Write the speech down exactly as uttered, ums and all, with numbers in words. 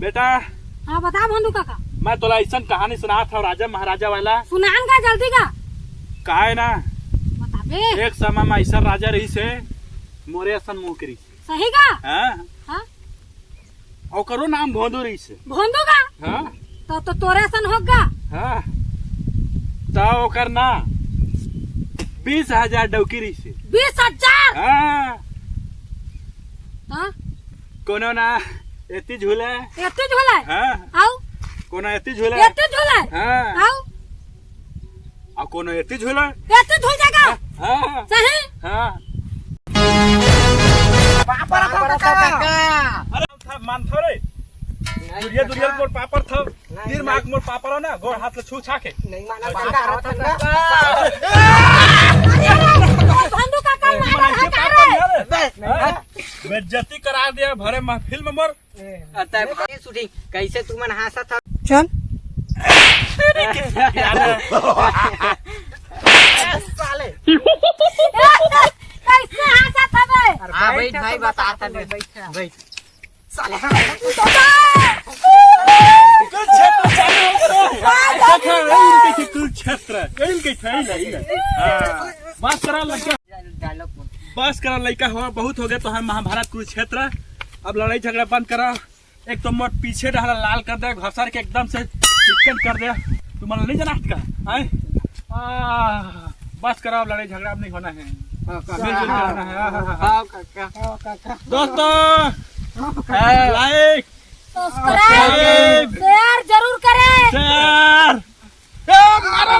बेटा, हाँ, बता भोंदू काका। मैं तोला अइसन कहानी सुनात हव राजा महाराजा वाला। सुनान का जल्दी का। काय ना, बताबे। एक समय में अइसन राजा रहिस हे, मोरे असन मुंह के रहिस हे। सही का? हाँ। हाँ। ओकरो नाम भोंदू रहिस हे। भोंदू का? हाँ। तो, तो तोरे असन होगा। हाँ। तो ओकर ना बीस हजार डौकी रहिस हे। बीस हजार? हाँ। हाँ। कोनो ना एती झूले। एती झूले? हाँ। आउ? कोनो एती झूले? एती झूले? हाँ। आउ? आ कोनो एती झूले? एती झूल जाएगा? हाँ, हाँ। सही? हाँ। पापड़, पापड़, पापड़। अरे, था, मान था रे। दुरिया, दुरिया मोर पापड़ था। नहीं, तीर मार नहीं। मोर पापड़ हो ना, गोड़ हाथ ले छू छा के। नहीं माना, पापड़, पापड़। भोंदू काका, मारा मन है ऐसे का पापड़ रे? नहीं आ रे। नहीं। हाँ? बेइज्जती करा दिया भरे महफिल में मोर। अतः भाई shooting कैसे तुमन हंसत हव? चल। साले। कैसे हंसत हवे? हाँ, बैठ भाई, बता तने। बैठ। साले। कुरुक्षेत्र चालू हो गया। देखा, इनके कुरुक्षेत्र, इनके थे, नहीं, नहीं। हाँ, बस करा लड़का। बस करा लड़का हो, बहुत हो गया तोहार महाभारत कुरुक्षेत्र। अब लड़ाई झगड़ा बंद करा। एक तो मोर पीछे डहरा लाल कर दे, घसर के एकदम से चिकन कर दे। तुमन नहीं जाना का? आए? आ, बस करा, अब लड़ाई झगड़ा अब नहीं होना है। हाँ, काका। मिलजुल के रहना है। हाँ, हाँ, हाँ। हाँ, काका। दोस्तों, हाँ, काका। Like, subscribe, share जरूर करें। Share। ए, मारो,